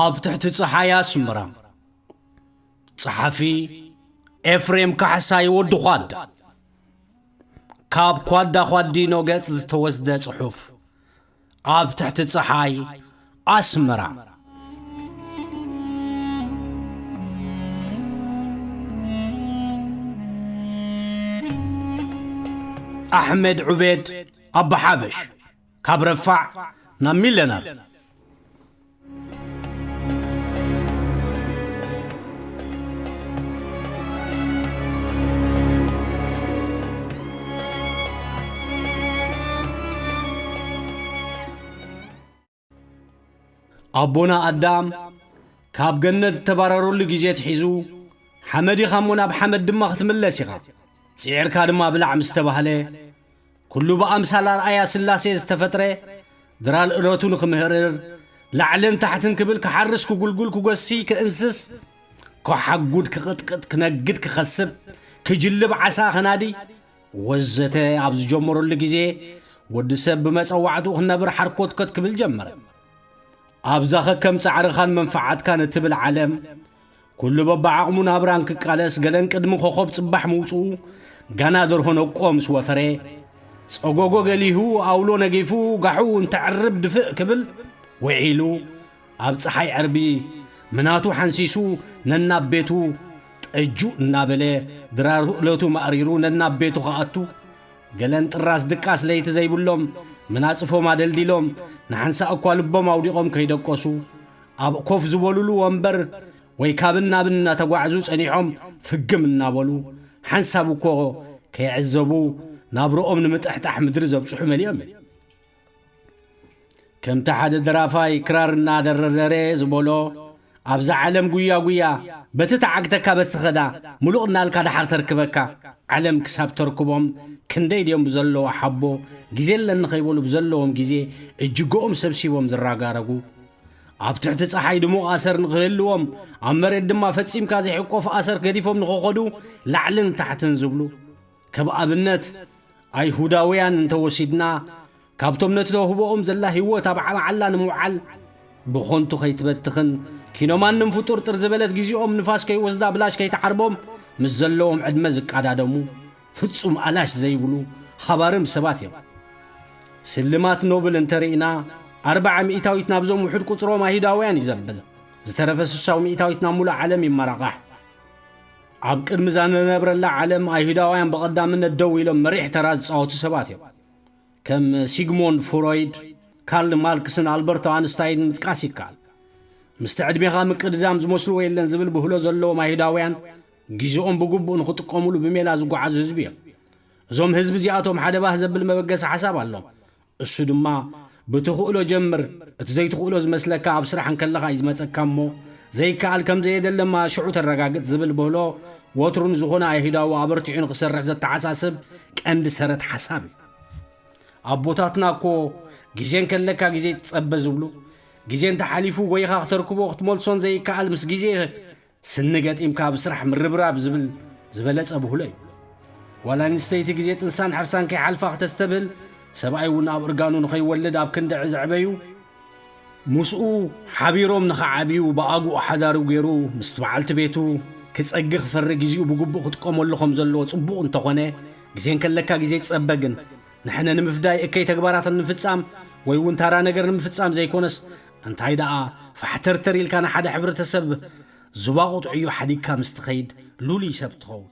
ኣብ ትሕቲ ጸሓይ ኣስመራ። ጸሓፊ ኤፍሬም ካሕሳይ ወዲ ኳዳ። ካብ ኳዳ ኳዲኖ ገጽ ዝተወስደ ጽሑፍ። ኣብ ትሕቲ ጸሓይ ኣስመራ። ኣሕመድ ዑቤድ ኣባሓበሽ፣ ካብ ረፋዕ ናብ ሚለነር። ኣቦና ኣዳም ካብ ገነት እተባረረሉ ግዜ ኣትሒዙ፣ ሓመድ ኢኻ እሞ ናብ ሓመድ ድማ ክትምለስ ኢኻ፣ ጽዒርካ ድማ ብላዕ ምስ ተባህለ፣ ኩሉ ብኣምሳል ኣርኣያ ስላሴ ዝተፈጥረ ድራር እረቱ ንኽምህርር፣ ላዕልን ታሕትን ክብል፣ ክሓርስ፣ ክጉልጉል፣ ክጎሲ፣ ክእንስስ፣ ክሓጉድ፣ ክቕጥቅጥ፣ ክነግድ፣ ክኸስብ፣ ክጅልብ፣ ዓሳ ከናዲ፣ ወዘተ ኣብ ዝጀመረሉ ግዜ፣ ወዲ ሰብ ብመጸዋዕትኡ ክነብር ሓርኮትኮት ክብል ጀመረ። ኣብዛ ከከም ጻዕርኻን መንፈዓትካን እትብል ዓለም፣ ኩሉ በብዓቕሙ ናብራን ክቃለስ፣ ገለን ቅድሚ ኮኾብ ጽባሕ ምውጽኡ፣ ጋና ደርሆ ነቆ ምስ ወፈረ፣ ጸጎጎ ገሊሁ፣ ኣውሎ ነጊፉ፣ ጋሑ እንተዕርብ ድፍእ ክብል ውዒሉ፣ ኣብ ጸሓይ ዕርቢ ምናቱ ሓንሲሱ ነናብ ቤቱ ጠጁ እናበለ፣ ድራር እለቱ ማእሪሩ ነናብ ቤቱ ክኣቱ፣ ገለን ጥራስ ድቃስ ለይቲ ዘይብሎም፣ መናጽፎም ኣደልዲሎም፣ ንሓንሳእ እኳ ልቦም ኣውዲቖም ከይደቀሱ፣ ኣብ ኮፍ ዝበሉሉ ወንበር ወይ ካብን ናብን እናተጓዕዙ ጸኒሖም ፍግም እናበሉ፣ ሓንሳብ እኮ ከይዕዘቡ ናብርኦም ንምጥሕጣሕ ምድሪ ዘብጽሑ መሊኦም እዮም። ከምቲ ሓደ ደራፋይ ክራር እናደረደረ ዝበሎ፣ ኣብዛ ዓለም ጉያ ጉያ፣ በቲ ተዓግተካ በቲ ትኸዳ፣ ሙሉቕ እናልካ ደሓር ተርክበካ። ዓለም ክሳብ ተርክቦም ክንደይ ድዮም ብዘለዎ ሓቦ፣ ግዜ ኣለኒ ከይበሉ ብዘለዎም ግዜ እጅግኦም ሰብሲቦም ዝራጋረጉ። ኣብ ትሕቲ ጸሓይ ድሙቕ ኣሰር ንኽህልዎም፣ ኣብ መሬት ድማ ፈጺምካ ዘይሕቆፍ ኣሰር ገዲፎም ንኽኸዱ ላዕልን ታሕትን ዝብሉ። ከም ኣብነት ኣይሁዳውያን እንተወሲድና፣ ካብቶም ነቲ ተውህቦኦም ዘላ ህይወት ኣብ መዓላ ንምውዓል ብኾንቱ ከይትበትኽን፣ ኪኖ ማንም ፍጡር ጥር ዝበለት ግዜኦም ንፋስ ከይወስዳ ብላሽ ከይትዓርቦም ምስ ዘለዎም ዕድመ ዝቃዳደሙ፣ ፍጹም ኣላሽ ዘይብሉ ሃባርም ሰባት እዮም። ስልማት ኖብል እንተርኢና፣ ኣርብዓ ሚእታዊት ናብዞም ውሑድ ቁጽሮም ኣይሁዳውያን እዩ ዘብል። ዝተረፈ ስሳው ሚእታዊት ናብ ሙሉእ ዓለም ይመራቓሕ። ኣብ ቅድሚ እዛ ንነብረላ ዓለም ኣይሁዳውያን ብቐዳምነት ደው ኢሎም መሪሕ ተራ ዝጻወቱ ሰባት እዮም። ከም ሲግሞንድ ፍሮይድ፣ ካርል ማርክስን ኣልበርቶ ኣንስታይን ምጥቃስ ይከኣል። ምስቲ ዕድሜኻ ምቅድዳም ዝመስልዎ የለን ዝብል ብህሎ ዘለዎም ኣይሁዳውያን፣ ግዜኦም ብግቡእ ንኽጥቀሙሉ ብሜላ ዝጓዓዙ ህዝቢ እዮም። እዞም ህዝቢ እዚኣቶም ሓደ ባህ ዘብል መበገሲ ሓሳብ ኣሎም። እሱ ድማ፣ ብትኽእሎ ጀምር፣ እቲ ዘይትኽእሎ ዝመስለካ ኣብ ስራሕ እንከለኻ እዩ ዝመጸካ እሞ፣ ዘይከኣል ከም ዘየደለ እማ ሽዑ ተረጋግጽ ዝብል ብህሎ፣ ወትሩ ንዝኾነ ኣይሁዳዊ ኣበርቲዑ ንኽሰርሕ ዘተሓሳስብ ቀንዲ ሰረት ሓሳብ እዩ። ኣቦታትና እኮ፣ ግዜ እንከለካ ግዜ ትጸበ ዝብሉ፣ ግዜ እንተሓሊፉ ጎይኻ ክትረክቦ ክትመልሶን ዘይከኣል፣ ምስ ግዜ ስኒ ገጢምካ ኣብ ስራሕ ምርብራብ ዝብል ዝበለጸ ብህሎ እዩ። ጓል ኣንስተይቲ ግዜ ጥንሳን ሕርሳን ከይሓልፋ ክተስተብህል፣ ሰብኣይ እውን ኣብ እርጋኑ ንኸይወልድ ኣብ ክንዲ ዘዕበዩ፣ ምስኡ ሓቢሮም ንኸዓብዩ ብኣግኡ ሓዳሩ ገይሩ ምስቲ በዓልቲ ቤቱ ክጸጊ ክፈሪ ግዜኡ ብግቡእ ክጥቀመሉ ከም ዘለዎ ጽቡቕ እንተኾነ፣ ግዜ እንከለካ ግዜ ይጸበ ግን፣ ንሕነ ንምፍዳይ እከይ ተግባራት ንምፍጻም ወይ እውን ታራ ነገር ንምፍጻም ዘይኮነስ፣ እንታይ ደኣ ፋሕተርተር ኢልካ ንሓደ ሕብረተሰብ ዝባቑጥ ዕዮ ሓዲግካ ምስ ትኸይድ ሉሉይ ሰብ ትኸውን።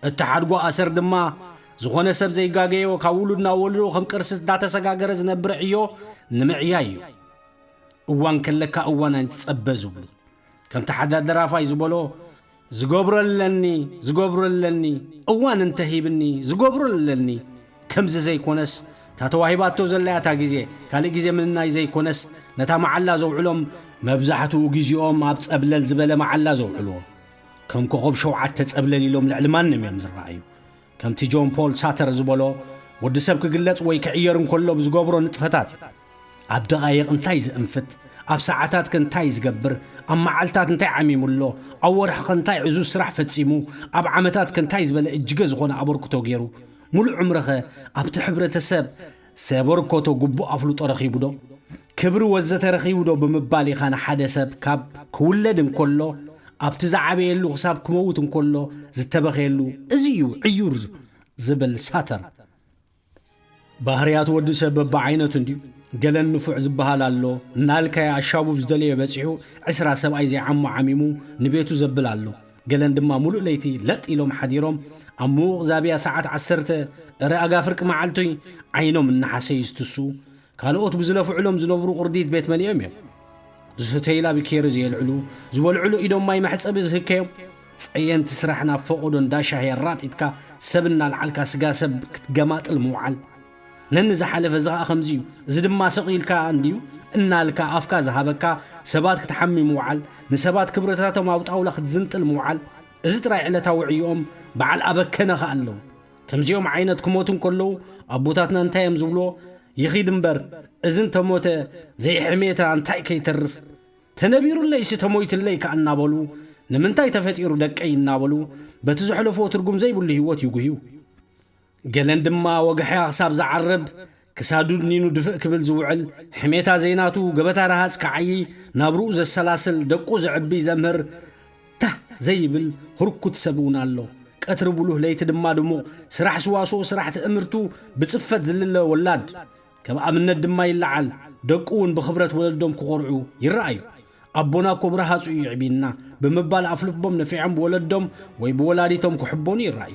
እተሓድጎ ኣሰር ድማ፣ ዝኾነ ሰብ ዘይጋገዮ ካብ ውሉድ ናብ ወለዶ ከም ቅርሲ እንዳተሰጋገረ ዝነብር ዕዮ ንምዕያይ እዩ። እዋን ከለካ እዋን ኣይትጸበ ዝብሉ። ከምቲ ሓደ ደራፋይ ዝበሎ፣ "ዝገብሮ ኣለኒ፣ ዝገብሮ ኣለኒ፣ እዋን እንተሂብኒ፣ ዝገብሮ ኣለኒ." ከምዚ ዘይኮነስ፣ እታ ተዋሂባቶ ዘላ እታ ግዜ፣ ካልእ ግዜ ምንናይ ዘይኮነስ፣ ነታ መዓላ ዘውዕሎም፣ መብዛሕትኡ ግዜኦም ኣብ ጸብለል ዝበለ መዓላ ዘውዕልዎ። ከም ኮኾብ ሸውዓተ ጸብለል ኢሎም ልዕሊ ማንም እዮም ዝረኣዩ። ከምቲ ጆን ፖል ሳተር ዝበሎ፣ ወዲ ሰብ ክግለጽ ወይ ክዕየር እንከሎ ብዝገብሮ ንጥፈታት እዩ። ኣብ ደቓይቕ እንታይ ዝእንፍት፣ ኣብ ሰዓታት ከ እንታይ ዝገብር? ኣብ መዓልታት እንታይ ዓሚሙ ኣሎ? ኣብ ወርሒ ከ እንታይ ዕዙዝ ስራሕ ፈጺሙ? ኣብ ዓመታት ከ እንታይ ዝበለ እጅገ ዝኾነ ኣበርክቶ ገይሩ? ሙሉእ ዕምርኸ ኣብቲ ሕብረተሰብ ዘበርከቶ ግቡእ ኣፍልጦ ረኺቡ ዶ? ክብሪ ወዘተ ረኺቡ ዶ ብምባል ኢኻ ንሓደ ሰብ ካብ ክውለድ እንከሎ ኣብቲ ዝዓበየሉ ክሳብ ክመውት እንከሎ ዝተበኸየሉ። እዚ እዩ ዕዩር ዝብል ሳተር። ባህርያት ወዲ ሰብ በብዓይነቱ እንድዩ። ገለን ንፉዕ ዝበሃል ኣሎ። እናልካየ ኣሻቡብ ዝደለዮ በጺሑ ዕስራ ሰብኣይ ዘይዓሞ ዓሚሙ ንቤቱ ዘብል ኣሎ። ገለን ድማ ሙሉእ ለይቲ ለጥ ኢሎም ሓዲሮም ኣብ ምዉቕ ዛብያ ሰዓት ዓሰርተ እረ ኣጋ ፍርቂ መዓልቶይ ዓይኖም እናሓሰዩ ዝትስኡ። ካልኦት ብዝለፍዕሎም ዝነብሩ ቁርዲት ቤት መሊኦም እዮም። ዝስተይላ ቢኬሪ ዘየልዕሉ፣ ዝበልዕሉ ኢዶም ማይ መሕጸቢ ዝህከዮም፣ ጸየንቲ ስራሕ ናብ ፈቐዶ እንዳ ሻሂ ኣራጢጥካ ሰብ እናልዓልካ ስጋ ሰብ ክትገማጥል ምውዓል። ነኒ ዝሓለፈ እዚ ኸኣ ከምዚ እዩ፣ እዚ ድማ ስቕ ኢልካ እንድዩ እናልካ ኣፍካ ዝሃበካ ሰባት ክትሓሚ ምውዓል፣ ንሰባት ክብርታቶም ኣብ ጣውላ ክትዝንጥል ምውዓል። እዚ ጥራይ ዕለታዊ ዕዮኦም በዓል ኣበከነ ኸኣ ኣለዉ። ከምዚኦም ዓይነት ክሞቱ እንከለዉ ኣቦታትና እንታይ እዮም ዝብልዎ? ይኺድ እምበር እዚ እንተሞተ ዘይሕሜታ እንታይ ከይተርፍ? ተነቢሩለይሲ ተሞይትለይ ከኣ እናበሉ ንምንታይ ተፈጢሩ ደቀይ እናበሉ በቲ ዘሕለፎ ትርጉም ዘይብሉ ህይወት ይጉህዩ። ገለን ድማ ወግሕያ ክሳብ ዝዓርብ ክሳዱ ድኒኑ ድፍእ ክብል ዝውዕል ሕሜታ ዘይናቱ ገበታ ረሃጽ ክዓዪ ናብርኡ ዘሰላስል ደቁ ዘዕቢ ዘምህር ታህ ዘይብል ህርኩት ሰብ እውን ኣሎ። ቀትሪ ብሉህ ለይቲ ድማ ድሙቕ ስራሕ ዝዋስኡ ስራሕ ትእምርቱ ብጽፈት ዝልለ ወላድ ከም ኣብነት ድማ ይለዓል። ደቁ እውን ብኽብረት ወለዶም ክኾርዑ ይረኣዩ። ኣቦና እኮ ብረሃጹ እዩ የዕብየና ብምባል ኣፍልቦም ነፊዖም ብወለዶም ወይ ብወላዲቶም ክሕበኑ ይረኣዩ።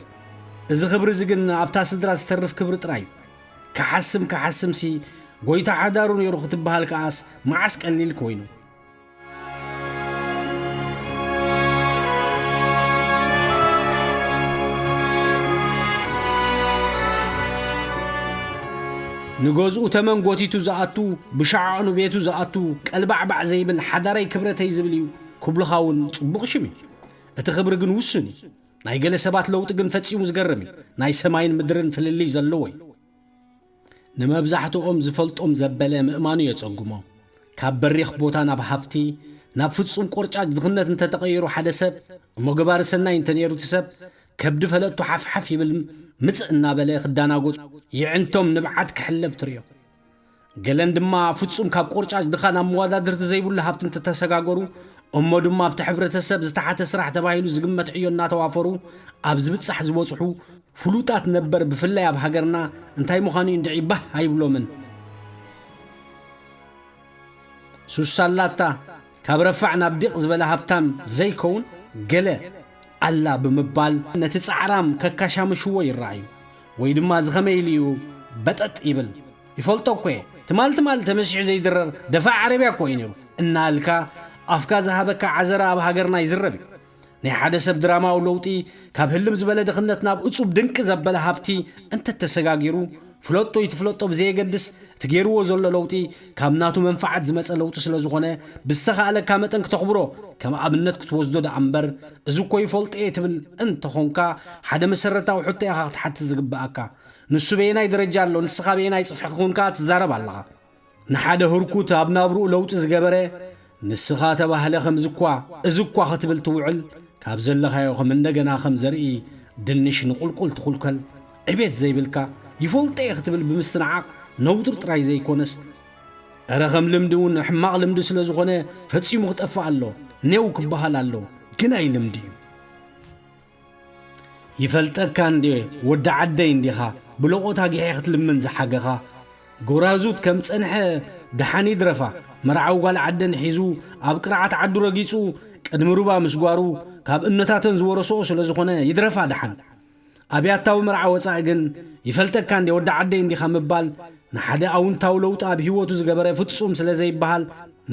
እዚ ክብሪ እዚ ግን ኣብታ ስድራ ዝተርፍ ክብሪ ጥራይ እዩ። ክሓስም ክሓስምሲ ጎይታ ሓዳሩ ነይሩ ክትበሃል ከኣስ መዓስ ቀሊል ኮይኑ። ንገዝኡ ተመን ጎቲቱ ዝኣቱ፣ ብሻዕዓኑ ቤቱ ዝኣቱ፣ ቀልባዕባዕ ዘይብል ሓዳረይ ክብረተይ ዝብል እዩ ክብሉኻ እውን ጽቡቕ ሽም እዩ። እቲ ክብሪ ግን ውሱን እዩ። ናይ ገለ ሰባት ለውጢ ግን ፈጺሙ ዝገርም እዩ። ናይ ሰማይን ምድርን ፍልልይ ዘለዎ እዩ። ንመብዛሕትኦም ዝፈልጦም ዘበለ ምእማኑ የጸግሞ። ካብ በሪኽ ቦታ ናብ ሃብቲ፣ ናብ ፍጹም ቆርጫጭ ድኽነት እንተተቐይሩ ሓደ ሰብ፣ እሞ ገባሪ ሰናይ እንተነይሩ እቲ ሰብ፣ ከብዲ ፈለጥቱ ሓፍሓፍ ይብል ምጽእ እናበለ ክዳናጎ ይዕንቶም ንብዓት ክሕለብ ትርእዮ። ገለን ድማ ፍጹም ካብ ቆርጫጭ ድኻ ናብ መዋዳድርቲ ዘይብሉ ሃብቲ እንተተሰጋገሩ፣ እሞ ድማ ኣብቲ ሕብረተሰብ ዝተሓተ ስራሕ ተባሂሉ ዝግመት ዕዮ እናተዋፈሩ ኣብ ዝብጻሕ ዝበጽሑ ፍሉጣት ነበር ብፍላይ ኣብ ሃገርና እንታይ ምዃኑ እዩ እንድዒ ባህ ኣይብሎምን። ሱሳላታ ካብ ረፋዕ ናብ ዲቕ ዝበለ ሃብታም ዘይከውን ገለ ኣላ ብምባል ነቲ ጻዕራም ከካሻምሽዎ ይረኣዩ። ወይ ድማ እዚ ከመይ ኢሉ እዩ በጠጥ ይብል? ይፈልጦ እኮ እየ። ትማል ትማል ተመሲሑ ዘይድረር ደፋዕ ዓረብያ እኮ እዩ ነይሩ እናልካ ኣፍካ ዝሃበካ ዓዘራ ኣብ ሃገርና ይዝረብ እዩ። ናይ ሓደ ሰብ ድራማዊ ለውጢ ካብ ህልም ዝበለ ድኽነት ናብ እጹብ ድንቂ ዘበለ ሃብቲ እንተተሰጋጊሩ፣ ፍለጦ ይትፍለጦ ብዘየገድስ እቲ ገይርዎ ዘሎ ለውጢ ካብ ናቱ መንፍዓት ዝመጸ ለውጢ ስለ ዝኾነ ብዝተኻእለካ መጠን ክተኽብሮ ከም ኣብነት ክትወስዶ ደኣ እምበር፣ እዚ እኮ ይፈልጦ እየ ትብል እንተኾንካ ሓደ መሰረታዊ ሕቶ ኢኻ ክትሓትት ዝግብኣካ። ንሱ በየናይ ደረጃ ኣሎ ንስኻ በየናይ ጽፍሒ ክኹንካ ትዛረብ ኣለኻ። ንሓደ ህርኩት ኣብ ናብርኡ ለውጢ ዝገበረ ንስኻ ተባህለ ከምዚ እኳ እዚ እኳ ክትብል ትውዕል፣ ካብ ዘለኻዮ ከም እንደገና ከም ዘርኢ ድንሽ ንቁልቁል ትኹልከል ዕቤት ዘይብልካ ይፈልጦ እየ ክትብል ብምስትንዓቕ ነውጥር ጥራይ ዘይኮነስ፣ እረ ከም ልምዲ እውን ሕማቕ ልምዲ ስለ ዝኾነ ፈጺሙ ክጠፍእ ኣሎ፣ ኔው ክበሃል ኣሎ፣ ግናይ ልምዲ እዩ። ይፈልጠካ እንዴ ወዲ ዓደይ እንዲኻ፣ ብለቖት ኣጊሐ ክትልምን ዝሓገኻ። ጎራዙት ከም ጸንሐ ደሓን ይድረፋ፣ መርዓዊ ጓል ዓደን ሒዙ ኣብ ቅርዓት ዓዱ ረጊጹ ቅድሚ ሩባ ምስጓሩ ካብ እኖታተን ዝወረስኦ ስለ ዝኾነ ይድረፋ ደሓን። ኣብያታዊ መርዓ ወጻኢ ግን ይፈልጠካ እንዴ ወዲ ዓደይ እንዲኻ ምባል ንሓደ ኣውንታዊ ለውጢ ኣብ ህይወቱ ዝገበረ ፍጹም ስለ ዘይበሃል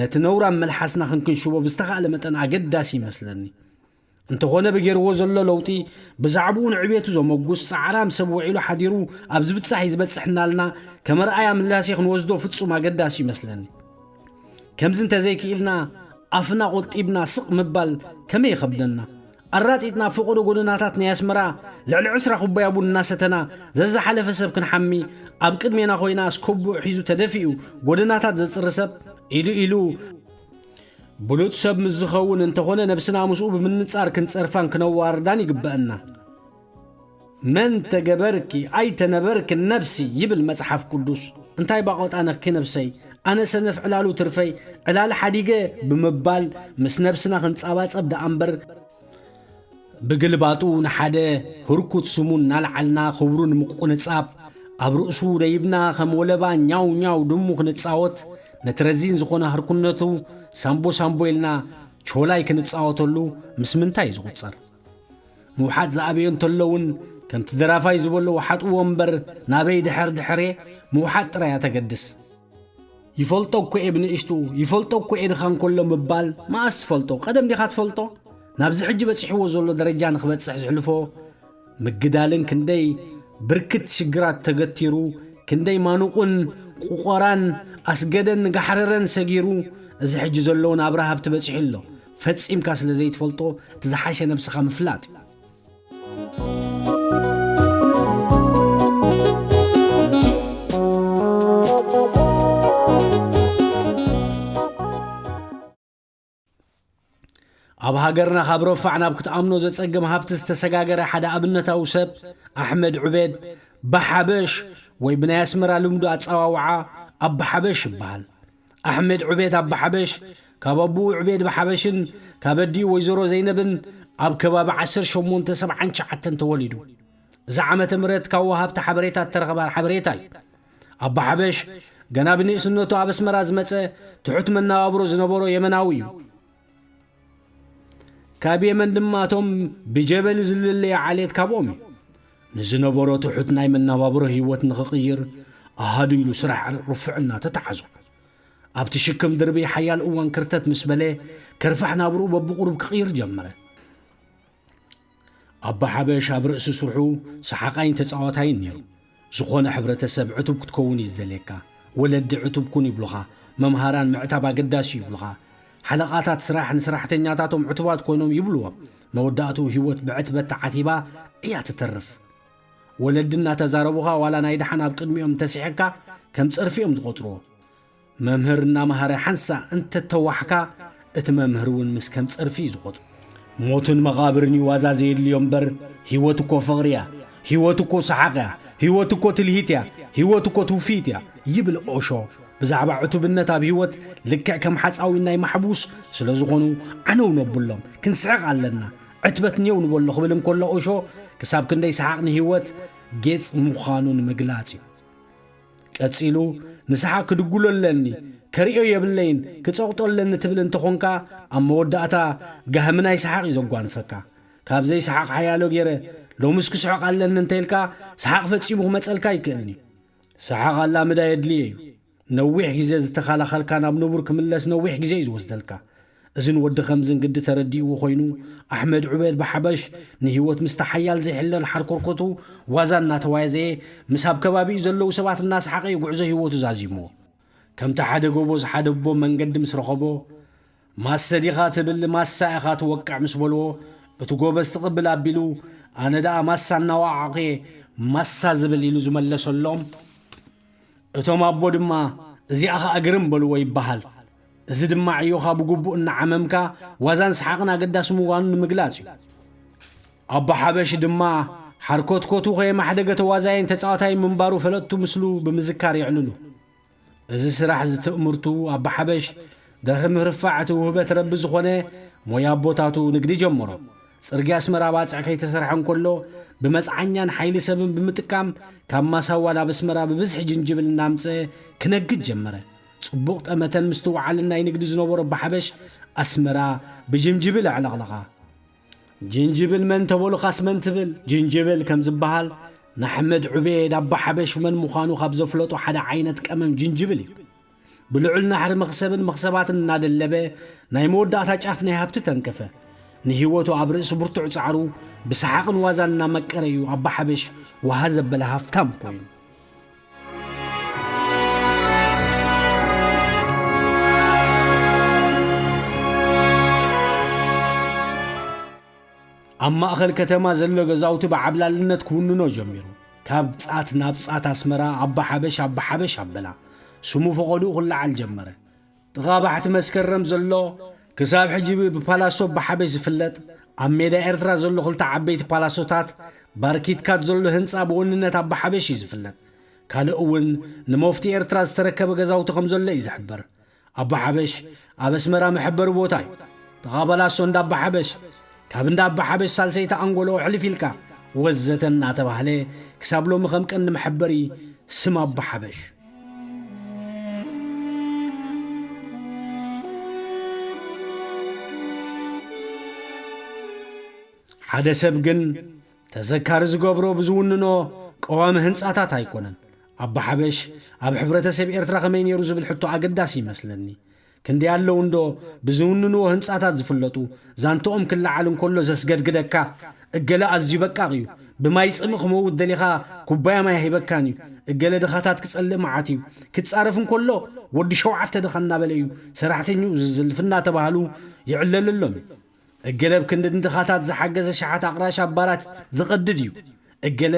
ነቲ ነውራም መልሓስና ክንክንሽቦ ብዝተኻእለ መጠን ኣገዳሲ ይመስለኒ። እንተኾነ ብገይርዎ ዘሎ ለውጢ ብዛዕብኡ ንዕቤቱ ዘመጉስ ጻዕራም ሰብ ውዒሉ ሓዲሩ ኣብ ዝብጻሕ እዩ ዝበጽሕ እናልና ከም ኣርኣያ ምላሴ ክንወስዶ ፍጹም ኣገዳሲ ይመስለኒ። ከምዚ እንተዘይክኢልና ኣፍና ቆጢብና ስቕ ምባል ከመይ ይኸብደና። ኣራጢጥና ኣብ ፈቐዶ ጎደናታት ናይ ኣስመራ ልዕሊ ዕስራ ኩባያ ቡን እናሰተና ዘዝሓለፈ ሰብ ክንሓሚ ኣብ ቅድሜና ኮይና ኣስኮብኡ ሒዙ ተደፊኡ ጎደናታት ዘጽሪ ሰብ ኢሉ ኢሉ ብሉጽ ሰብ ምስ ዝኸውን እንተኾነ፣ ነብስና ምስኡ ብምንጻር ክንጸርፋን ክነዋርዳን ይግበአና። "መን ተገበርኪ ኣይተነበርክን ነብሲ" ይብል መጽሓፍ ቅዱስ። "እንታይ ባቆጣ ነኽኪ ነብሰይ፣ ኣነ ሰነፍ ዕላሉ ትርፈይ፣ ዕላል ሓዲገ" ብምባል ምስ ነብስና ክንጻባጸብ ደኣ እምበር፣ ብግልባጡ ንሓደ ህርኩት ስሙ እናልዓልና ክብሩ ንምቁንጻብ፣ ኣብ ርእሱ ደይብና ከም ወለባ ኛው ኛው ድሙ ክንጻወት፣ ነቲ ረዚን ዝኾነ ህርኩነቱ ሳምቦ ሳምቦ ኢልና ቾላይ ክንጻወተሉ ምስ ምንታይ እዩ ዝቑጸር? ምውሓጥ ዝኣበዮ እንተሎ እውን፣ ከምቲ ደራፋይ ዝበሎ፣ "ወሓጥዎ እምበር ናበይ ድሕር ድሕሬ?" ምውሓጥ ጥራይ እያ ተገድስ። "ይፈልጦ እኮ እየ ብንእሽትኡ፣ ይፈልጦ እኮ እየ ድኻ እንከሎ" ምባል፣ መኣስ ትፈልጦ? ቀደም ዲኻ ትፈልጦ? ናብዚ ሕጂ በጺሕዎ ዘሎ ደረጃ ንኽበጽሕ ዝሕልፎ ምግዳልን ክንደይ ብርክት ሽግራት ተገቲሩ፣ ክንደይ ማኑቕን ቁቖራን ኣስገደን ጋሕረረን ሰጊሩ፣ እዚ ሕጂ ዘሎ ናብራ ሃብቲ በጺሑ ኣሎ። ፈጺምካ ስለ ዘይትፈልጦ፣ እቲ ዝሓሸ ነብስኻ ምፍላጥ እዩ። ኣብ ሃገርና ካብ ረፋዕ ናብ ክትኣምኖ ዘጸግም ሃብቲ ዝተሰጋገረ ሓደ ኣብነታዊ ሰብ፣ ኣሕመድ ዑቤድ ባሓበሽ፣ ወይ ብናይ ኣስመራ ልምዱ ኣጸዋውዓ ኣባ ሓበሽ ይበሃል። ኣሕመድ ዑቤድ ኣባ ሓበሽ፣ ካብ ኣቦኡ ዑቤድ ባሓበሽን ካብ ኣዲኡ ወይዘሮ ዘይነብን ኣብ ከባቢ ዓሰርተ ሸሞንተ ሰብዓን ትሽዓተን ተወሊዱ። እዚ ዓመተ ምህረት ካብ ወሃብቲ ሓበሬታ እተረኸበ ሓበሬታ እዩ። ኣባ ሓበሽ፣ ገና ብንእስነቱ ኣብ ኣስመራ ዝመጸ፣ ትሑት መነባብሮ ዝነበሮ የመናዊ እዩ። ካብ የመን ድማ እቶም ብጀበሊ ዝልለዩ ዓሌት ካብኦም እዩ። ንዝነበሮ ትሑት ናይ መነባብሮ ህይወት ንኽቕይር፣ ኣሃዱ ኢሉ ስራሕ ርፍዕና ተተሓዞ። ኣብቲ ሽክም ድርቢ ሓያል እዋን ክርተት ምስ በለ፣ ከርፋሕ ናብርኡ በብቑሩብ ክቕይር ጀመረ። ኣባ ሓበሽ ኣብ ርእሲ ስርሑ ሰሓቓይን ተጻዋታይን ነይሩ። ዝኾነ ሕብረተሰብ ዕቱብ ክትከውን እዩ ዝደልየካ። ወለዲ ዕቱብ ኩን ይብሉኻ። መምሃራን ምዕታብ ኣገዳሲ እዩ ይብሉኻ። ሓለቓታት ስራሕ ንሰራሕተኛታቶም ዕቱባት ኮይኖም ይብልዎም። መወዳእትኡ ህይወት ብዕትበት ተዓቲባ እያ ትተርፍ። ወለዲ እናተዛረቡኻ ዋላ ናይ ደሓን ኣብ ቅድሚኦም እንተስሒቕካ ከም ጸርፊ እዮም ዝቖጽርዎ። መምህር እናመሃረ ሓንሳእ እንተተዋሕካ፣ እቲ መምህር እውን ምስ ከም ጸርፊ እዩ ዝቖጽሮ። ሞትን መቓብርን እዩ ዋዛ ዘየድልዮ እምበር፣ ህይወት እኮ ፍቕሪ እያ፣ ህይወት እኮ ሰሓቕ እያ፣ ህይወት እኮ ትልሂት እያ፣ ህይወት እኮ ትውፊት እያ ይብል ኦሾ። ብዛዕባ ዕቱብነት ኣብ ህይወት ልክዕ ከም ሓጻዊን ናይ ማሕቡስ ስለ ዝኾኑ ዓነው ነብሎም፣ ክንስሕቕ ኣለና፣ ዕትበት ኔው ንበሎ ክብል እንከሎ ኦሾ፣ ክሳብ ክንደይ ሰሓቕ ንህይወት ጌጽ ምዃኑ ንምግላጽ እዩ። ቀጺሉ፣ ንስሓቕ ክድጉሎ ኣለኒ፣ ከርእዮ የብለይን፣ ክጸቕጦ ኣለኒ ትብል እንተኾንካ፣ ኣብ መወዳእታ ጋህሚ ናይ ሰሓቕ እዩ ዘጓንፈካ። ካብ ዘይሰሓቕ ሓያሎ ገይረ፣ ሎምስ ክስሕቕ ኣለኒ እንተ ኢልካ፣ ሰሓቕ ፈጺሙ ክመጸልካ ኣይክእልን እዩ። ሰሓቕ ኣላምዳ የድልዮ እዩ። ነዊሕ ግዜ ዝተኸላኸልካ ናብ ንቡር ክምለስ ነዊሕ ግዜ እዩ ዝወስደልካ። እዝን ወዲ ኸምዝን ግዲ ተረዲእዎ ኾይኑ፣ ኣሕመድ ዑበይድ ብሓበሽ ንህይወት ምስቲ ሓያል ዘይሕለል ሓርኮርኮቱ ዋዛ እናተዋዘየ፣ ምስ ኣብ ከባቢኡ ዘለዉ ሰባት እናሰሓቐ እዩ ጉዕዞ ህይወቱ ዛዚምዎ። ከምቲ ሓደ ጎቦ ዝሓደቦ መንገዲ ምስ ረኸቦ፣ "ማሰ ዲኻ ትብል፣ ማሳ ኢኻ ትወቅዕ" ምስ በልዎ፣ እቲ ጎበዝ ትቕብል ኣቢሉ፣ ኣነ ደኣ ማሳ እናወዓቑ እየ ማሳ ዝብል ኢሉ ዝመለሰሎም። እቶም ኣቦ ድማ፣ "እዚኣ ኸኣ ግርም በልዎ" ይበሃል። እዚ ድማ ዕዮኻ ብግቡእ እናዓመምካ፣ ዋዛን ሰሓቕን ኣገዳሲ ምዃኑ ንምግላጽ እዩ። ኣባ ሓበሽ ድማ፣ ሓርኮትኮቱ ከየማሕደገ ተዋዛያይን ተጻዋታይን ምንባሩ ፈለጥቱ ምስሉ ብምዝካር የዕልሉ። እዚ ስራሕ እዚ ትእምርቱ ኣባ ሓበሽ፣ ድሕሪ ምርፋዕ እቲ ውህበት ረቢ ዝኾነ ሞያ ኣቦታቱ ንግዲ ጀመሮ። ጽርግያ ኣስመራ ባጽዕ ከይተሰርሐ እንከሎ፣ ብመጽዓኛን ሓይሊ ሰብን ብምጥቃም፣ ካብ ማሳዋ ናብ ኣስመራ ብብዝሒ ጅንጅብል እናምጽአ ክነግድ ጀመረ። ጽቡቕ ጠመተን ምስትውዓልን ናይ ንግዲ ዝነበሮ ኣባ ሓበሽ፣ ኣስመራ ብጅንጅብል ኣዕለቕለቓ። ጅንጅብል መን ተበሉኻስ መን ትብል? ጅንጅብል ከም ዝበሃል፣ ንኣሕመድ ዑቤድ ኣባ ሓበሽ መን ምዃኑ ካብ ዘፍለጦ ሓደ ዓይነት ቀመም ጅንጅብል እዩ። ብልዑል ናሕሪ መኽሰብን መኽሰባትን እናደለበ፣ ናይ መወዳእታ ጫፍ ናይ ሃብቲ ተንከፈ። ንህይወቱ ኣብ ርእሲ ብርቱዕ ጻዕሩ፣ ብሰሓቕን ዋዛን እናመቀረ እዩ ኣባ ሓበሽ ወሃ ዘበለ ሃፍታም ኮይኑ። ኣብ ማእኸል ከተማ ዘሎ ገዛውቲ ብዓብላልነት ክውንኖ ጀሚሩ። ካብ ጻት ናብ ጻት ኣስመራ ኣባ ሓበሽ፣ ኣባ ሓበሽ ኣበላ። ስሙ ፈቐድኡ ክለዓል ጀመረ። ጥቓ ባሕቲ መስከረም ዘሎ ክሳብ ሕጂ ብፓላሶ ኣባሓበሽ ዝፍለጥ፣ ኣብ ሜዳ ኤርትራ ዘሎ ክልተ ዓበይቲ ፓላሶታት ባርኪትካት ዘሎ ህንጻ ብወንነት ኣባሓበሽ እዩ ዝፍለጥ። ካልእ እውን ንመፍቲ ኤርትራ ዝተረከበ ገዛውቲ ከም ዘሎ እዩ ዝሕበር። ኣባሓበሽ ኣብ ኣስመራ መሐበሪ ቦታ እዩ። ጥቓ ፓላሶ እንዳ ኣባሓበሽ፣ ካብ እንዳ ኣባሓበሽ ሳልሰይቲ ኣንጎሎ ሕልፍ ኢልካ ወዘተ እናተባህለ ክሳብ ሎሚ ከም ቀንዲ መሐበሪ ስም ኣባሓበሽ። ሓደ ሰብ ግን ተዘካሪ ዝገብሮ ብዝውንኖ ቀዋሚ ህንጻታት ኣይኮነን። ኣባሓበሽ ኣብ ሕብረተሰብ ኤርትራ ከመይ ነይሩ ዝብል ሕቶ ኣገዳሲ ይመስለኒ። ክንደይ ኣለዉ እንዶ ብዝውንንዎ ህንጻታት ዝፍለጡ፣ ዛንትኦም ክለዓል እንከሎ ዘስገድግደካ፣ እገለ ኣዝዩ በቃቕ እዩ፣ ብማይ ጽምእ ክመውት ደሊኻ ኩባያ ማይ ኣይህበካን እዩ፣ እገለ ድኻታት ክጸልእ መዓት እዩ፣ ክጻረፍ እንከሎ ወዲ ሸውዓተ ድኻ እናበለ እዩ ሰራሕተኛኡ ዝዝልፍ እናተባህሉ ይዕለለሎም እዩ። እገለ ኣብ ክንዲ ንድኻታት ዝሓገዘ ሸሓት ኣቕራሽ ኣባላት ዝቐድድ እዩ። እገለ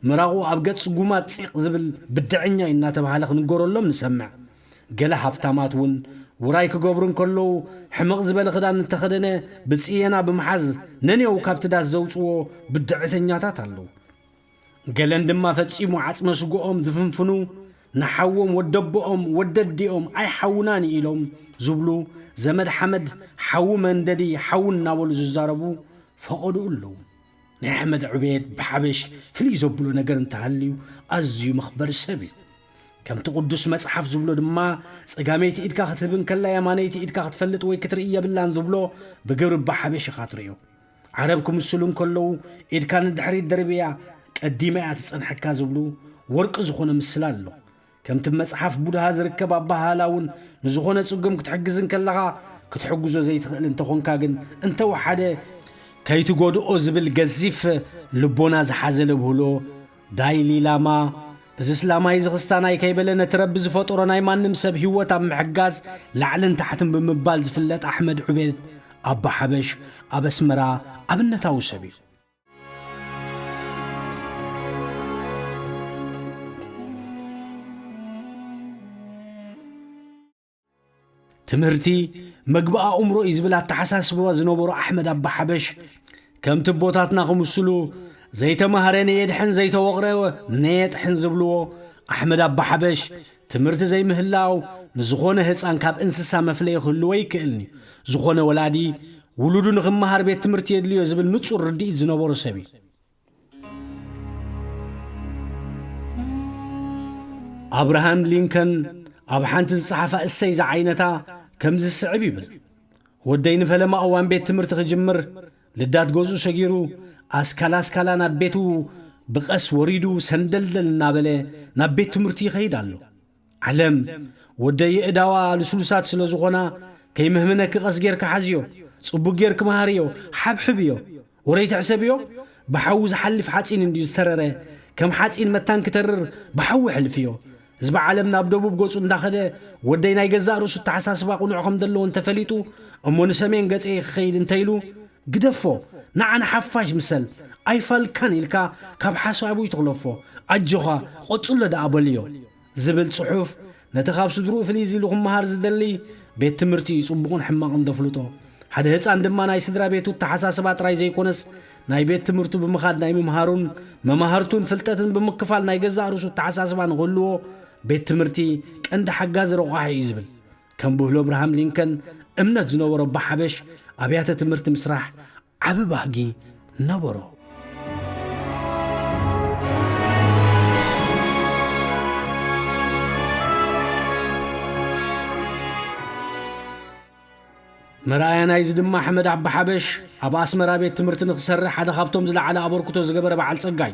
ምራቑ ኣብ ገጽ ጉማት ጺቕ ዝብል ብድዐኛ እዩ እናተባህለ ክንገረሎም ንሰምዕ። ገለ ሃብታማት እውን ውራይ ክገብሩ እንከለዉ ሕምቕ ዝበለ ክዳን እንተኸደነ ብጽየና ብምሓዝ ነንየው ካብቲ ዳስ ዘውጽዎ ብድዐተኛታት ኣለዉ። ገለን ድማ ፈጺሙ ዓጽመ ስግኦም ዝፍንፍኑ፣ ንሓዎም ወደቦኦም ወደዲኦም ኣይሓውናን ኢሎም ዝብሉ፣ ዘመድ ሓመድ ሓዊ መንደዲ ሓዊ እናበሉ ዝዛረቡ ፈቐድኡ ኣለዉ። ናይ ኣሕመድ ዕቤድ ብሓበሽ ፍልይ ዘብሎ ነገር እንተሃልዩ ኣዝዩ መኽበሪ ሰብ እዩ። ከምቲ ቅዱስ መጽሓፍ ዝብሎ ድማ ጸጋመይቲ ኢድካ ክትህብ እንከላ የማነይቲ ኢድካ ክትፈልጥ ወይ ክትርኢ የብላን ዝብሎ ብግብሪ ብሓበሽ ኢኻ ትርእዮ። ዓረብ ክምስሉ እንከለዉ ኢድካ ንድሕሪት ደርብያ ቀዲማ እያ ትጸንሐካ ዝብሉ ወርቂ ዝኾነ ምስላ ኣሎ። ከምቲ መጽሓፍ ቡድሃ ዝርከብ ኣበሃህላ እውን ንዝኾነ ጽጉም ክትሕግዝ እንከለኻ ክትሕግዞ ዘይትኽእል እንተኾንካ ግን እንተወሓደ ከይትጎድኦ ዝብል ገዚፍ ልቦና ዝሓዘለ ብህሎ ዳይሊ ላማ፣ እዚ ስላማይ እዚ ክስታናይ ከይበለ ነቲ ረቢ ዝፈጠሮ ናይ ማንም ሰብ ህይወት ኣብ ምሕጋዝ ላዕልን ታሕትን ብምባል ዝፍለጥ ኣሕመድ ዑቤድ ኣባ ሓበሽ ኣብ ኣስመራ ኣብነታዊ ሰብ እዩ። ትምህርቲ መግቢ ኣእምሮ እዩ ዝብል ኣተሓሳስባ ዝነበሮ ኣሕመድ ኣባ ሓበሽ፣ ከምቲ ኣቦታትና ክምስሉ ዘይተማህረ ነየድሕን ዘይተወቕረ ነየጥሕን ዝብልዎ፣ ኣሕመድ ኣባ ሓበሽ ትምህርቲ ዘይምህላው ንዝኾነ ህፃን ካብ እንስሳ መፍለዪ ክህልዎ ኣይክእልን እዩ። ዝኾነ ወላዲ ውሉዱ ንኽመሃር ቤት ትምህርቲ የድልዮ ዝብል ንፁር ርድኢት ዝነበሮ ሰብ እዩ። ኣብርሃም ሊንከን ኣብ ሓንቲ ዝጸሓፋ እሰይ ዝዓይነታ ከምዚ ዝስዕብ ይብል። ወደይ ንፈለማ እዋን ቤት ትምህርቲ ክጅምር ልዳት ገዝኡ ሰጊሩ ኣስካላ ኣስካላ ናብ ቤቱ ብቐስ ወሪዱ ሰንደልደል እናበለ ናብ ቤት ትምህርቲ ይኸይድ ኣሎ። ዓለም ወደይ የእዳዋ ልስሉሳት ስለ ዝኾና ከይምህምነኪ ቀስ ጌርኪ ሓዝዮ፣ ጽቡቕ ጌርኪ መሃርዮ፣ ሓብሕብዮ። ወረይ ትሕሰብዮ፣ ብሓዊ ዝሓልፍ ሓጺን እንድዩ ዝተረረ፣ ከም ሓጺን መታን ክተርር ብሓዊ ሕልፍዮ። ህዝቢ ዓለም ናብ ደቡብ ገጹ እንዳኸደ ወደይ ናይ ገዛእ ርእሱ ኣተሓሳስባ ቅኑዕ ከም ዘለዎ እንተፈሊጡ እሞ ንሰሜን ገጸ ክኸይድ እንተኢሉ ግደፎ፣ ንዓ ንሓፋሽ ምሰል፣ ኣይፋልካን ኢልካ ካብ ሓሳቡ ይትኽለፎ። ኣጆኻ፣ ቐጽሎ ደኣ በልዮ። ዝብል ጽሑፍ ነቲ ካብ ስድርኡ ፍልይ ኢሉ ክመሃር ዝደሊ ቤት ትምህርቲ እዩ ጽቡቕን ሕማቕን ዘፍልጦ። ሓደ ህጻን ድማ ናይ ስድራ ቤቱ ኣተሓሳስባ ጥራይ ዘይኮነስ ናይ ቤት ትምህርቱ ብምኻድ ናይ ምምሃሩን መማህርቱን ፍልጠትን ብምክፋል ናይ ገዛእ ርእሱ ኣተሓሳስባ ንክህልዎ ቤት ትምህርቲ ቀንዲ ሓጋዚ ረቋሒ እዩ ዝብል። ከም ብህሎ ኣብርሃም ሊንከን እምነት ዝነበሮ ኣባ ሓበሽ ኣብያተ ትምህርቲ ምስራሕ ዓቢ ባህጊ ነበሮ። መርኣያ ናይዚ ድማ ኣሕመድ ኣባ ሓበሽ ኣብ ኣስመራ ቤት ትምህርቲ ንክሰርሕ ሓደ ካብቶም ዝለዓለ ኣበርክቶ ዝገበረ በዓል ጸጋይ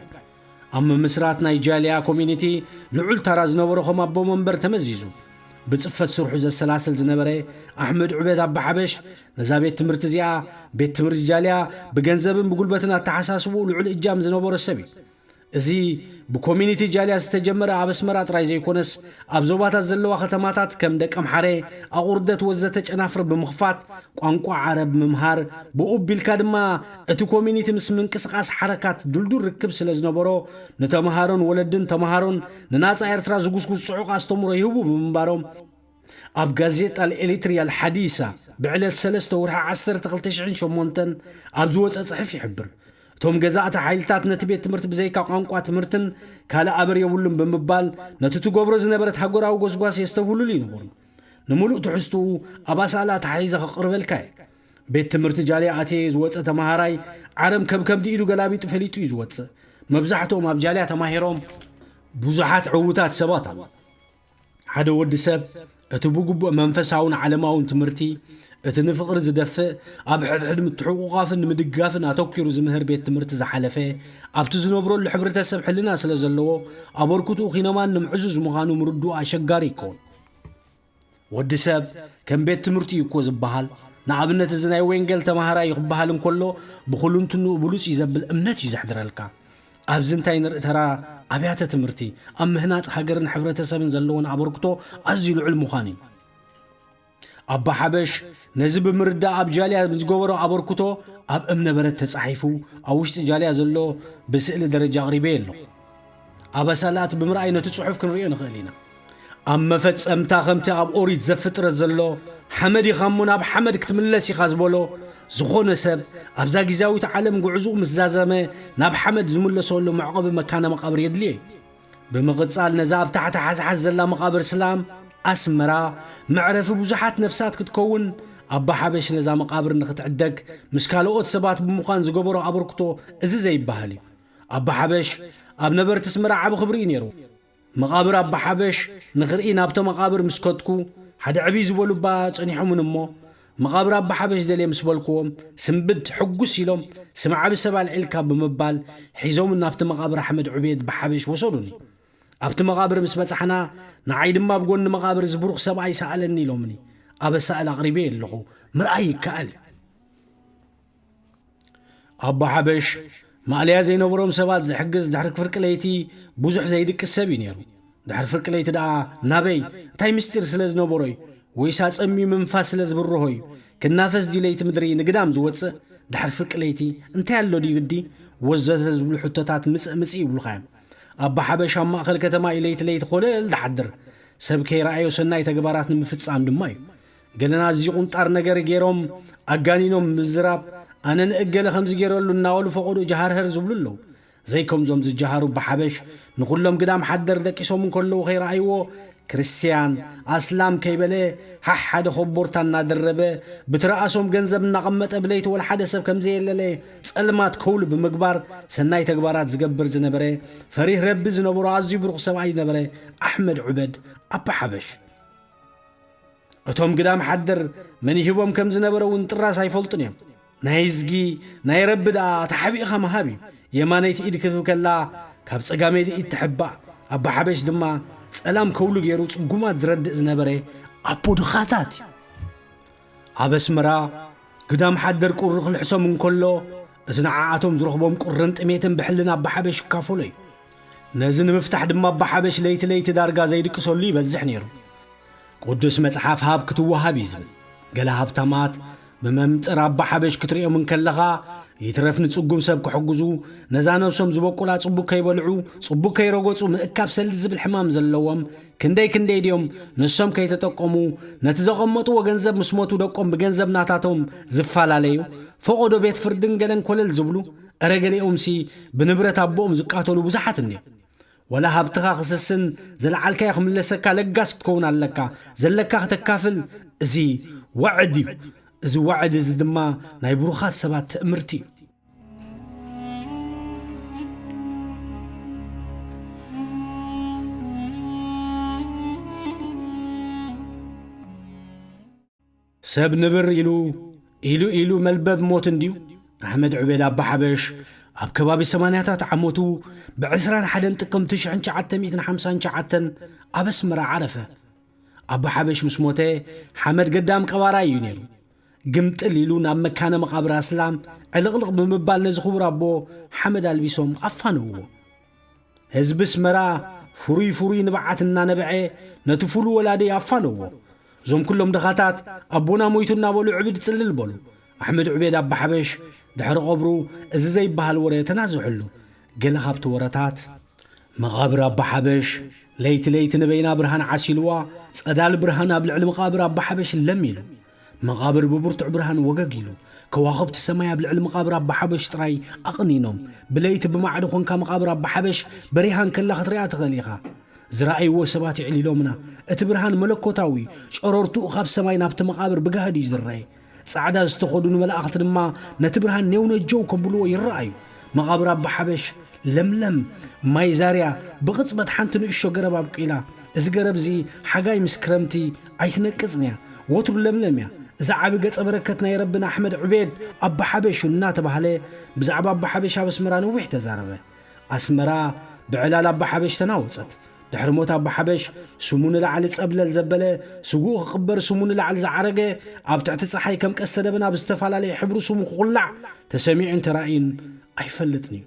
ኣብ ምምስራት ናይ ጃልያ ኮሚኒቲ ልዑል ታራ ዝነበሮ ከም ኣቦ መንበር ተመዚዙ። ብጽፈት ስርሑ ዘሰላስል ዝነበረ ኣሕመድ ዑቤድ ኣባ ሓበሽ ነዛ ቤት ትምህርቲ እዚኣ ቤት ትምህርቲ ጃልያ ብገንዘብን ብጉልበትን ኣተሓሳስብኡ ልዑል እጃም ዝነበሮ ሰብ እዩ። እዚ ብኮሚኒቲ ጃልያ ዝተጀመረ ኣብ ኣስመራ ጥራይ ዘይኮነስ ኣብ ዞባታት ዘለዋ ከተማታት ከም ደቀምሓረ፣ ኣቑርደት ወዘተ ጨናፍር ብምኽፋት ቋንቋ ዓረብ ምምሃር፣ ብኡ ኣቢልካ ድማ እቲ ኮሚኒቲ ምስ ምንቅስቓስ ሓረካት ድልዱል ርክብ ስለ ዝነበሮ ንተምሃሮን ወለድን ተምሃሮን ንናጻ ኤርትራ ዝጉስጉስ ጽዑቕ ኣስተምሮ ይህቡ ብምንባሮም ኣብ ጋዜጣ ኣልኤሪትርያ ኣልሓዲሳ ብዕለት ሰለስተ ወርሒ ዓሰርተ ክልተ ሽሕን ሸሞንተን ኣብ ዝወጸ ጽሑፍ ይሕብር። እቶም ገዛእቲ ሓይልታት ነቲ ቤት ትምህርቲ ብዘይካ ቋንቋ ትምህርትን ካልእ ኣበር የብሉን ብምባል ነቲ ትገብሮ ዝነበረት ሃገራዊ ጎስጓስ የስተብህሉሉ ይነበሩ። ንምሉእ ትሕዝትኡ ኣብ ኣሳእላ ተሓሒዘ ከቕርበልካ እየ። ቤት ትምህርቲ ጃልያ ኣትየ ዝወጸ ተማሃራይ ዓረም ከብከብዲ ኢዱ ገላቢጡ ፈሊጡ እዩ ዝወጽእ። መብዛሕትኦም ኣብ ጃልያ ተማሂሮም ብዙሓት ዕዉታት ሰባት ኣለዉ። ሓደ ወዲ ሰብ እቲ ብግቡእ መንፈሳውን ዓለማውን ትምህርቲ፣ እቲ ንፍቕሪ ዝደፍእ፣ ኣብ ሕድሕድ ምትሕቑቓፍን ንምድጋፍን ኣተኲሩ ዝምህር ቤት ትምህርቲ ዝሓለፈ፣ ኣብቲ ዝነብረሉ ሕብረተሰብ ሕልና ስለ ዘለዎ፣ ኣበርክትኡ ኪነማን ንምዕዙዝ ምዃኑ ምርድኡ ኣሸጋሪ ይከውን። ወዲ ሰብ ከም ቤት ትምህርቲ እዩ እኮ ዝበሃል። ንኣብነት እዚ ናይ ወንጌል ተማሃራይ እዩ ክበሃል እንከሎ ብኹልንትንኡ ብሉጽ እዩ ዘብል እምነት እዩ ዘሕድረልካ። ኣብዚ እንታይ ንርኢ ተራ ኣብያተ ትምህርቲ ኣብ ምህናጽ ሃገርን ሕብረተሰብን ዘለዎን ኣበርክቶ ኣዝዩ ልዑል ምዃኑ እዩ። ኣባ ሓበሽ ነዚ ብምርዳእ ኣብ ጃልያ ዝገበሮ ኣበርክቶ ኣብ እምነበረድ ተጻሒፉ ኣብ ውሽጢ ጃልያ ዘሎ ብስእሊ ደረጃ ኣቕሪበ ኣለኹ። ኣበሳላት ብምርኣይ ነቲ ጽሑፍ ክንርእዮ ንኽእል ኢና። ኣብ መፈጸምታ ከምቲ ኣብ ኦሪት ዘፍጥረት ዘሎ ሓመድ ኢኻ እሞ ናብ ሓመድ ክትምለስ ኢኻ ዝበሎ ዝኾነ ሰብ ኣብዛ ግዜያዊት ዓለም ጉዕዝኡ ምስ ዛዘመ ናብ ሓመድ ዝምለሰሉ መዕቆቢ መካነ መቃብር የድልዮ እዩ። ብምቕጻል ነዛ ኣብ ታሕቲ ሓዝሓዝ ዘላ መቓብር ስላም ኣስመራ መዕረፊ ብዙሓት ነፍሳት ክትከውን ኣባ ሓበሽ ነዛ መቓብር ንኽትዕደግ ምስ ካልኦት ሰባት ብምዃን ዝገበሮ ኣበርክቶ እዚ ዘይበሃል እዩ። ኣባ ሓበሽ ኣብ ነበርቲ ኣስመራ ዓቢ ክብሪ እዩ ነይሩ። መቓብር ኣባ ሓበሽ ንኽርኢ ናብቲ መቓብር ምስ ከድኩ ሓደ ዕብይ ዝበሉ እባ ጸኒሖምን እሞ መቓብር ኣባ ሓበሽ ደልየ ምስ በልክዎም ስንብድ ሕጉስ ኢሎም ስም ዓቢ ሰብ ኣልዒልካ ብምባል ሒዞምን ናብቲ መቓብር ኣሕመድ ዑቤድ ብሓበሽ ወሰዱኒ። ኣብቲ መቓብር ምስ በጻሕና ንዓይ ድማ ኣብ ጎኒ መቓብር እዚ ብሩኽ ሰብኣይ ሰኣለኒ ኢሎምኒ። ኣበሳእል ኣቕሪበ ኣለኹ ምርኣይ ይከኣል እዩ። ኣባ ሓበሽ ማእለያ ዘይነበሮም ሰባት ዝሕግዝ ድሕሪ ፍርቂ ለይቲ ብዙሕ ዘይድቅስ ሰብ እዩ ነይሩ። ድሕሪ ፍርቂ ለይቲ ደኣ ናበይ እንታይ ምስጢር ስለ ዝነበሮ እዩ ወይስ ኣጸምዩ ምንፋስ ስለ ዝብርሆ እዩ ክናፈስ ድዩ ለይቲ ምድሪ ንግዳም ዝወጽእ? ድሕሪ ፍርቂ ለይቲ እንታይ ኣሎ ድዩ ግዲ ወዘተ ዝብሉ ሕቶታት ምጽእ ምጽእ ይብሉኻ እዮም። ኣባ ሓበሽ ኣብ ማእከል ከተማ እዩ ለይቲ ለይቲ ኮለል ዝሓድር። ሰብ ከይረኣዮ ሰናይ ተግባራት ንምፍጻም ድማ እዩ። ገለና እዚ ቁንጣር ነገር ገይሮም ኣጋኒኖም ምዝራብ ኣነ ንእገለ ከምዚ ገይረሉ እናበሉ ፈቐዶ ጀሃርሀር ዝብሉ ኣለዉ። ዘይከምዞም ዝጀሃሩ ኣባ ሓበሽ ንኹሎም ግዳም ሓደር ደቂሶም እንከለዉ ከይረኣይዎ ክርስትያን ኣስላም ከይበለ ሓሕ ሓደ ኮቦርታ እናደረበ ብትርኣሶም ገንዘብ እናቐመጠ ብለይቲ ወላ ሓደ ሰብ ከምዘየለለ ጸልማት ከውሊ ብምግባር ሰናይ ተግባራት ዝገብር ዝነበረ ፈሪህ ረቢ ዝነበሮ ኣዝዩ ብሩኽ ሰብኣይ ዝነበረ ኣሕመድ ዑበድ ኣባ ሓበሽ። እቶም ግዳም ሓደር መን ይህቦም ከም ዝነበረ እውን ጥራስ ኣይፈልጡን እዮም። ናይ እዝጊ ናይ ረቢ ደኣ ተሓቢእኻ ምሃብ እዩ። የማነይቲ ኢድ ክህብ ከላ ካብ ጸጋመይቲ ኢድ ትሕባእ። ኣባ ሓበሽ ድማ ጸላም ከውሉ ገይሩ ጽጉማት ዝረድእ ዝነበረ ኣቦ ድኻታት እዩ። ኣብ ኣስመራ ግዳም ሓደር ቁሪ ክልሕሶም እንከሎ እቲ ንዓኣቶም ዝረኽቦም ቁርን ጥሜትን ብሕልን ኣባ ሓበሽ ይካፈሎ እዩ። ነዚ ንምፍታሕ ድማ ኣባ ሓበሽ ለይቲ ለይቲ ዳርጋ ዘይድቅሰሉ ይበዝሕ ነይሩ። ቅዱስ መጽሓፍ ሃብ ክትወሃብ እዩ ዝብል። ገለ ሃብታማት ብመምጽር ኣባ ሓበሽ ክትርእዮም እንከለኻ ይትረፍ ንጽጉም ሰብ ክሕግዙ ነዛ ነብሶም ዝበቁላ ጽቡቅ ከይበልዑ ጽቡቅ ከይረገጹ ምእካብ ሰልዲ ዝብል ሕማም ዘለዎም ክንደይ ክንደይ ድዮም ንሶም ከይተጠቀሙ ነቲ ዘቐመጥዎ ገንዘብ ምስ ሞቱ ደቆም ብገንዘብ ናታቶም ዝፈላለዩ ፈቐዶ ቤት ፍርድን ገለን ኮለል ዝብሉ እረ ገሊኦምሲ ብንብረት ኣቦኦም ዝቃተሉ ብዙሓት እንድዮም። ወላ ሃብትኻ ክስስን ዝለዓልካዮ ክምለሰካ ለጋስ ክትከውን ኣለካ። ዘለካ ክተካፍል እዚ ወዕድ እዩ። እዚ ወዕድ እዚ ድማ ናይ ብሩኻት ሰባት ትእምርቲ እዩ። ሰብ ንብር ኢሉ ኢሉ ኢሉ መልበብ ሞት እንድዩ። ኣሕመድ ዑቤድ ኣባ ሓበሽ ኣብ ከባቢ ሰማንያታት ዓመቱ ብ ዕስራን ሓደን ጥቅምቲ ሽሕን ትሽዓተ ሚእትን ሓምሳን ትሽዓተን ኣብ ኣስመራ ዓረፈ። ኣባ ሓበሽ ምስ ሞተ ሓመድ ገዳም ቀባራይ እዩ ነይሩ። ግምጥል ኢሉ ናብ መካነ መቓብር ኣስላም ዕልቕልቕ ብምባል ነዚ ክቡር ኣቦ ሓመድ ኣልቢሶም ኣፋነውዎ። ህዝቢ ኣስመራ ፍሩይ ፍሩይ ንብዓት እናነበዐ ነቲ ፍሉ ወላዲ ኣፋነዎ። እዞም ኩሎም ድኻታት ኣቦና ሞይቱ እናበሉ ዕብድ ጽልል በሉ። ኣሕመድ ዑቤድ ኣባ ሓበሽ ድሕሪ ቐብሩ እዚ ዘይበሃል ወረ ተናዝሕሉ። ገለ ካብቲ ወረታት መቓብር ኣባ ሓበሽ ለይቲ ለይቲ ንበይና ብርሃን ዓሲልዋ፣ ጸዳል ብርሃን ኣብ ልዕሊ መቓብር ኣባ ሓበሽ ለም ኢሉ። መቓብር ብብርቱዕ ብርሃን ወገግ ኢሉ። ከዋኽብቲ ሰማይ ኣብ ልዕሊ መቓብር ኣባ ሓበሽ ጥራይ ኣቕኒኖም። ብለይቲ ብማዕዶ ኾንካ መቓብር ኣባ ሓበሽ በሪሃ እንከላ ክትሪኣ ትኽእል ኢኻ። ዝረኣይዎ ሰባት ይዕሊሎምና። እቲ ብርሃን መለኮታዊ፣ ጨረርትኡ ካብ ሰማይ ናብቲ መቓብር ብጋህዲ እዩ ዝረኣይ። ጻዕዳ ዝተኸዱኑ መላእኽቲ ድማ ነቲ ብርሃን ኔው ነጀው ከብልዎ ይረኣዩ። መቓብር ኣባ ሓበሽ ለምለም፣ ማይ ዛርያ፣ ብቕጽበት ሓንቲ ንእሾ ገረብ ኣብቂላ። እዚ ገረብ እዚ ሓጋይ ምስ ክረምቲ ኣይትነቅጽን እያ። ወትሩ ለምለም እያ። እዛ ዓቢ ገጸ በረከት ናይ ረብና ኣሕመድ ዕቤድ ኣባ ሓበሽ እናተባህለ ብዛዕባ ኣባ ሓበሽ ኣብ ኣስመራ ነዊሕ ተዛረበ። ኣስመራ ብዕላል ኣባ ሓበሽ ተናወጸት። ድሕሪ ሞት ኣባ ሓበሽ ስሙ ንላዕሊ ጸብለል ዘበለ፣ ስጉኡ ክቕበር ስሙ ንላዕሊ ዝዓረገ፣ ኣብ ትሕቲ ጸሓይ ከም ቀስተ ደበና ብዝተፈላለየ ሕብሪ ስሙ ክኹላዕ ተሰሚዑን ተራእዩን ኣይፈልጥን እዩ።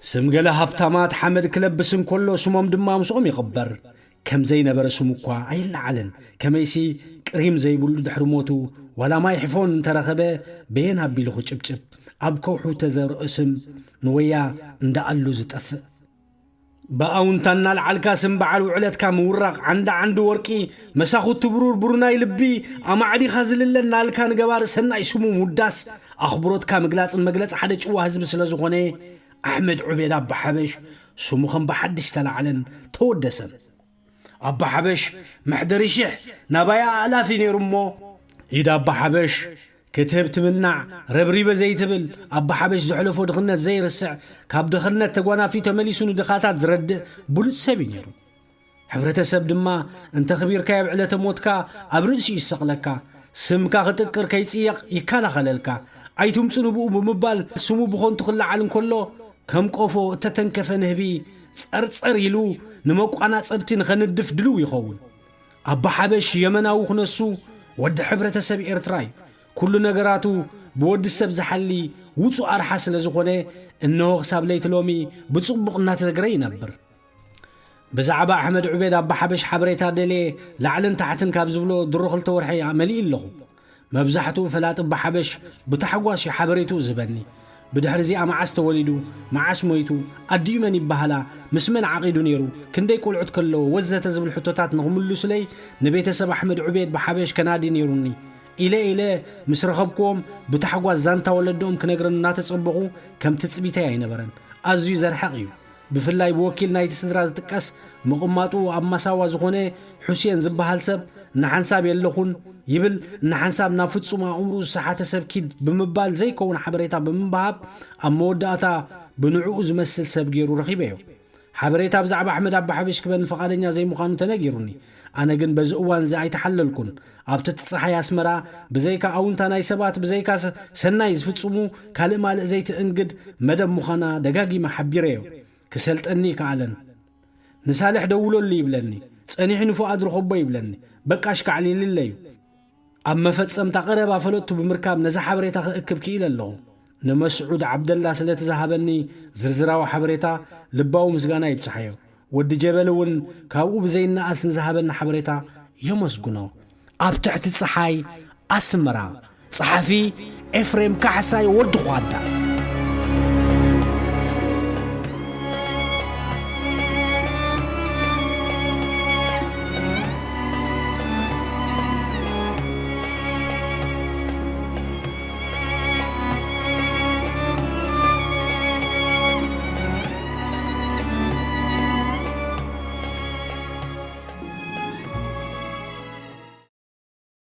ስም ገለ ሃብታማት ሓመድ ክለብስ እንከሎ ስሞም ድማ ምስኦም ይቕበር። ከም ዘይነበረ ስሙ እኳ ኣይለዓልን። ከመይሲ ቅሪም ዘይብሉ ድሕሪ ሞቱ ዋላ ማይ ሕፎን እንተረኸበ በየን ኣቢሉ ክጭብጭብ፣ ኣብ ከውሑ ተዘርኦ ስም ንወያ እንዳኣሉ ዝጠፍእ። ብኣውንታ እናልዓልካ ስም በዓል ውዕለትካ ምውራቕ፣ ዓንዲ ዓንዲ ወርቂ፣ መሳኹቲ ብሩር፣ ብሩናይ ልቢ፣ ኣማዕዲኻ ዝልለ እናልካ ንገባር ሰናይ ስሙ ምውዳስ፣ ኣኽብሮትካ ምግላጽን መግለጺ ሓደ ጭዋ ህዝቢ ስለ ዝኾነ፣ ኣሕመድ ዑቤድ ኣባ ሓበሽ ስሙ ከም ብሓድሽ ተላዕለን ተወደሰን። ኣባ ሓበሽ መሕደሪ ሽሕ ናባይ ኣእላፍ እዩ ነይሩ እሞ፣ ኢድ ኣባ ሓበሽ ክትህብ ትምናዕ፣ ረብሪበ ዘይትብል፣ ኣባ ሓበሽ ዘሕለፎ ድኽነት ዘይርስዕ፣ ካብ ድኽነት ተጓናፊ ተመሊሱ ንድኻታት ዝረድእ ብሉጽ ሰብ እዩ ነይሩ። ሕብረተሰብ ድማ እንተ ኽቢርካዮ ኣብ ዕለተ ሞትካ ኣብ ርእሲኡ ይሰቕለካ። ስምካ ክጥቅር ከይጽየቕ ይከላኸለልካ። ኣይትምጹ ንብኡ ብምባል ስሙ ብኾንቱ ክለዓል እንከሎ ከም ቆፎ እተተንከፈ ንህቢ ጸርጸር ኢሉ ንመቋናጸብቲ ንኸንድፍ ድልው ይኸውን። ኣባ ሓበሽ የመናዊ ክነሱ ወዲ ሕብረተሰብ ኤርትራ እዩ። ኩሉ ነገራቱ ብወዲ ሰብ ዝሓሊ ውጹእ ኣርሓ ስለ ዝኾነ፣ እንሆ ክሳብ ለይቲ ሎሚ ብጽቡቕ እናተዘግረ ይነብር። ብዛዕባ ኣሕመድ ዑቤድ ኣባ ሓበሽ ሓበሬታ ደልየ ላዕልን ታሕትን ካብ ዝብሎ ድሮ ክልተ ወርሒ መሊኡ ኣለኹ። መብዛሕትኡ ፈላጢ ኣባ ሓበሽ ብታሕጓስ እዩ ሓበሬትኡ ዝህበኒ። ብድሕሪ እዚኣ መዓስ ተወሊዱ፣ መዓስ ሞይቱ፣ ኣዲኡ መን ይበሃላ፣ ምስ መን ዓቒዱ ነይሩ፣ ክንደይ ቆልዑት ከለዎ፣ ወዘተ ዝብል ሕቶታት ንኽምልሱለይ ንቤተሰብ ኣሕመድ ዑቤድ ብሓበሽ ከናዲ ነይሩኒ። ኢለ ኢለ ምስ ረኸብክዎም ብታሕጓስ ዛንታ ወለድኦም ክነግረኒ እናተጸበኹ ከም ትጽቢተይ ኣይነበረን። ኣዝዩ ዘርሕቕ እዩ። ብፍላይ ብወኪል ናይቲ ስድራ ዝጥቀስ ምቕማጡ ኣብ ማሳዋ ዝኾነ ሑሴን ዝበሃል ሰብ ንሓንሳብ የለኹን ይብል፣ ንሓንሳብ ናብ ፍጹም ኣእምርኡ ዝሰሓተ ሰብ ኪድ ብምባል ዘይከውን ሓበሬታ ብምብሃብ ኣብ መወዳእታ ብንዕኡ ዝመስል ሰብ ገይሩ ረኺበዮ። ሓበሬታ ብዛዕባ ኣሕመድ ኣባሓበሽ ክበኒ ፍቓደኛ ዘይምዃኑ ተነጊሩኒ። ኣነ ግን በዚ እዋን እዚ ኣይተሓለልኩን። ኣብቲ እቲ ጸሓይ ኣስመራ ብዘይካ ኣውንታ ናይ ሰባት ብዘይካ ሰ-፣ ሰናይ ዝፍጽሙ ካልእ ማልእ ዘይትእንግድ መደብ ምዃና ደጋጊመ ሓቢረዮ። ክሰልጠኒ ይከኣለን። ንሳልሕ ደውለሉ ይብለኒ። ጸኒሑ ንፉኣድ ርኸቦ ይብለኒ። በቃ ኣሽካዕሊልለዩ። ኣብ መፈጸምታ ቀረባ ፈለጥቱ ብምርካብ ነዚ ሓበሬታ ክእክብ ክኢለ ኣለኹ። ንመስዑድ ዓብደላ ስለቲ ዝሃበኒ ዝርዝራዊ ሓበሬታ ልባዊ ምስጋና ይብጽሓዮ። ወዲ ጀበል እውን ካብኡ ብዘይነኣስ ንዝሃበኒ ሓበሬታ የመስግኖ። ኣብ ትሕቲ ጸሓይ ኣስመራ። ጸሓፊ ኤፍሬም ካሕሳይ ወዲ ኳዳ።